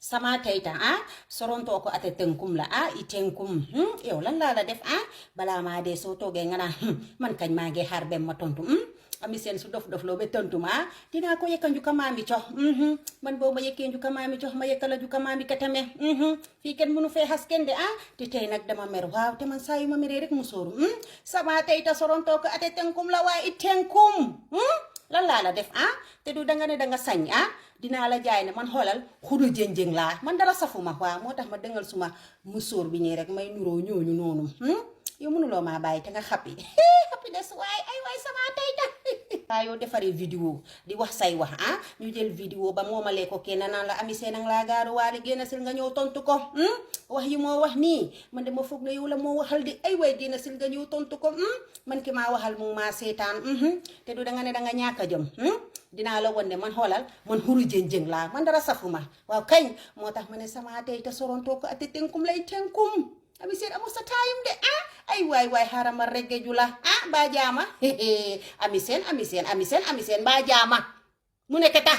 sama tayta soronto ko ate tenkum la itenkum yow lan la def bala ma de so toge ngana man kañ ma nge harbe ma tontu ami sen su dof lo be tontu ma dina ko yekan ju kamami cho man bo ma yekken ju kamami cho ma yekala ju kamami katame fi ken munu fe haskende te tay nak dama mer waaw te man sayu ma mere rek musoru sama tayta soronto ko ate tenkum la wa itenkum lan la def te du danga ne danga sañ dina la jaay ne man xolal xudu jenjeng la man dara safuma wa motax ma dengal suma musor bi ñi rek may nuro ñooñu nonu yow mënuloo maa bàyyi te nga xappi xappi des waay ay waay sama tayta saa yoo defaree vidéo di wax say wax ñu jël vidéo ba moomalee ko kenn naan la ami seen ang laa gaaru waale génn sil nga ñëw tontu ko wax yi moo wax nii man de ma foog ne yow la moo waxal di ay waay génn sil nga ñëw tontu ko man ki maa waxal mu maa seetaan te du danga ne danga ñàkk a jëm dinaa la won ne man xoolal man xuru jëng laa man dara safuma waaw kañ moo tax ma ne sama tayta soronto ko ate tenkum lay tenkum ami seen amu sa taayum de ay waay harama regge jula ba jaama ami seen ba jaama mu nekk ta